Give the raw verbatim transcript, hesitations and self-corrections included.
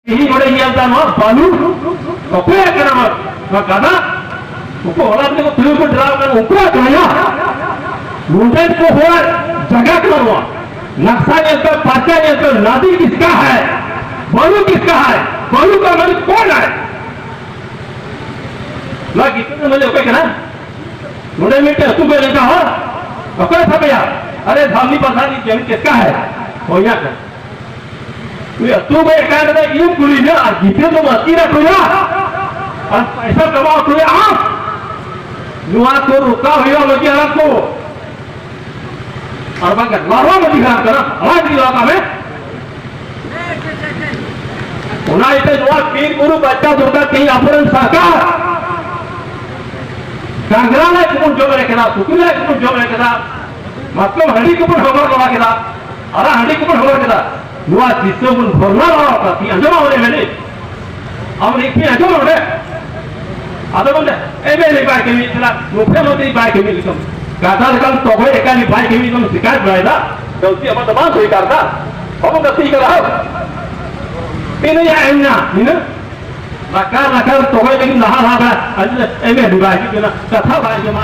ᱛᱮᱦᱮᱧ ᱱᱚᱰᱮ ᱧᱮᱞ ᱫᱟ ᱱᱚᱣᱟ ᱵᱟᱹᱞᱩ, ᱚᱠᱚᱭᱟᱜ ᱠᱟᱱᱟ ᱱᱚᱣᱟ? ᱱᱚᱣᱟ ᱜᱟᱰᱟ? ᱩᱱᱠᱩ ᱦᱚᱲ ᱛᱮᱠᱚ ᱛᱩᱭᱩ ᱠᱚ ᱰᱨᱟᱣ ᱠᱟᱱᱟ, ᱩᱱᱠᱩᱣᱟᱜ ᱠᱟᱱᱟ ᱭᱟ᱾ ᱱᱚᱰᱮᱱ ᱠᱚ ᱦᱚᱲ ᱡᱟᱭᱜᱟ ᱠᱟᱱᱟ ᱱᱚᱣᱟ᱾ ᱱᱟᱠᱥᱟ ᱧᱮᱞ ᱯᱮ, ᱯᱟᱨᱪᱟ ᱧᱮᱞ ᱯᱮ, ᱱᱟᱫᱤ ᱠᱤᱥᱠᱟ ᱦᱟᱭ, ᱵᱟᱹᱞᱩ ᱠᱤᱥᱠᱟ ᱦᱟᱭ, ᱵᱟᱹᱞᱩ ᱠᱟ ᱢᱟᱹᱞᱤᱠ ᱠᱚᱱ ᱦᱟᱭ? ᱱᱚᱣᱟ ᱜᱤᱛᱟᱹ ᱢᱟᱹᱞᱤᱠ ᱚᱠᱚᱭ ᱠᱟᱱᱟ? ᱱᱚᱰᱮ ᱢᱤᱫᱴᱮᱱ ᱟᱹᱛᱩ ᱠᱚ ᱞᱮᱠᱟ ᱦᱚᱲ ᱚᱠᱚᱭ ᱥᱟᱯᱮᱭᱟ? ᱟᱨᱮ ᱫᱷᱟᱢᱞᱤ ᱯᱟᱞᱦᱟ ᱨᱤᱱᱤᱡ ᱡᱟᱹᱢᱤ ᱪᱮᱫ ᱠᱟ ᱦᱟᱭ? ᱦᱳᱭ ᱭᱟ ᱠᱟᱱᱟ᱾ ᱩᱱᱤ ᱟᱹᱛᱩ ᱠᱚ ᱮᱠᱟᱭ ᱠᱟᱛᱮ ᱤᱧ ᱠᱩᱞᱤ ᱢᱮᱭᱟ ᱟᱨ ᱜᱤᱫᱽᱨᱟᱹ ᱫᱚ ᱟᱹᱛᱤᱨ ᱟᱠᱚᱭᱟ ᱟᱨ ᱯᱟᱭᱥᱟ ᱠᱟᱢᱟᱣ ᱟᱠᱚᱭᱟ ᱟᱢ᱾ ᱱᱚᱣᱟ ᱠᱚ ᱨᱚᱠᱟᱣ ᱦᱩᱭᱩᱜᱼᱟ ᱢᱟᱹᱡᱷᱤ ᱦᱟᱲᱟᱢ ᱠᱚ᱾ ᱟᱨ ᱵᱟᱝᱠᱷᱟᱱ ᱞᱟᱦᱟ ᱢᱟᱹᱡᱷᱤ ᱦᱟᱲᱟᱢ ᱠᱟᱱᱟ, ᱞᱟᱦᱟ ᱡᱩᱫᱤ ᱞᱟᱦᱟ ᱢᱮ᱾ ᱚᱱᱟ ᱤᱭᱟᱹᱛᱮ ᱱᱚᱣᱟ ᱵᱤᱨ ᱵᱩᱨᱩ ᱵᱟᱧᱪᱟᱣ ᱫᱚᱨᱠᱟᱨ ᱛᱮᱦᱮᱧ ᱟᱵᱚᱨᱮᱱ ᱥᱚᱨᱠᱟᱨ᱾ ᱰᱟᱝᱨᱟ ᱞᱟᱡ ᱠᱚᱵᱚᱱ ᱡᱚᱢ ᱮᱲᱮ ᱠᱮᱫᱟ, ᱥᱩᱠᱨᱤ ᱞᱟᱡ ᱠᱚᱵᱚᱱ ᱡᱚᱢ ᱮᱲᱮ ᱠᱮᱫᱟ, ᱢᱟᱛᱠᱚᱢ ᱦᱟᱺᱰᱤ ᱠᱚᱵᱚᱱ ᱦᱚᱵᱚᱨ ᱵᱟᱲᱟ ᱠᱮᱫᱟ, ᱟᱨᱟᱜ ᱦᱟᱺᱰᱤ ᱠᱚᱵᱚᱱ ᱦᱚᱵᱚᱨ ᱠᱮᱫᱟ᱾ ᱱᱚᱣᱟ ᱫᱤᱥᱚᱢ ᱵᱚᱱ ᱵᱷᱚᱨᱱᱟ ᱵᱟᱲᱟ ᱠᱟᱫᱟ᱾ ᱛᱤ ᱟᱸᱡᱚᱢ ᱟᱵᱚᱱ ᱮᱢᱮᱞᱮ᱾ ᱟᱵᱚ ᱱᱤᱛ ᱯᱮ ᱟᱸᱡᱚᱢᱟ ᱱᱚᱰᱮ? ᱟᱫᱚ ᱵᱚᱱ ᱞᱟᱹᱭᱟ, "ᱮᱢᱮᱞᱮ ᱵᱟᱭ ᱠᱟᱹᱢᱤᱭᱮᱫ ᱠᱟᱱᱟ, ᱢᱩᱠᱷᱭᱟᱹ ᱢᱚᱱᱛᱨᱤ ᱵᱟᱭ ᱠᱟᱹᱢᱤᱭᱮᱫ ᱠᱟᱱᱟ, ᱜᱟᱫᱟ ᱞᱮᱠᱟᱱ ᱛᱚᱜᱚᱡ ᱮᱠᱟᱞᱤ ᱵᱟᱭ ᱠᱟᱹᱢᱤᱭᱮᱫ ᱠᱟᱱᱟ, ᱥᱤᱠᱟᱭᱮᱛ ᱵᱟᱲᱟᱭᱮᱫᱟ, ᱜᱟᱹᱞᱛᱤ ᱟᱢᱟᱜ ᱫᱚ ᱵᱟᱝ ᱥᱚᱦᱤᱠᱟᱨ ᱫᱟ, ᱟᱵᱚ ᱜᱟᱛᱮ ᱠᱟᱱᱟ ᱦᱳ᱾ ᱛᱤᱱᱟᱹᱜ ᱭᱟ ᱮᱢ ᱧᱟ, ᱱᱤᱱᱟᱹᱜ?" ᱞᱟᱠᱟᱨ ᱞᱟᱠᱟᱨ ᱛᱚᱜᱚᱡ ᱞᱟᱹᱜᱤᱫ ᱞᱟᱦᱟ ᱞᱟᱦᱟ ᱵᱟᱲᱟ, ᱟᱫᱚ ᱮᱢᱮᱞᱮ ᱵᱟᱭ ᱦᱤᱡᱩᱜ ᱠᱟᱱᱟ, ᱠᱟᱛᱷᱟ ᱵᱟᱭ ᱟᱸᱡᱚᱢᱟ᱾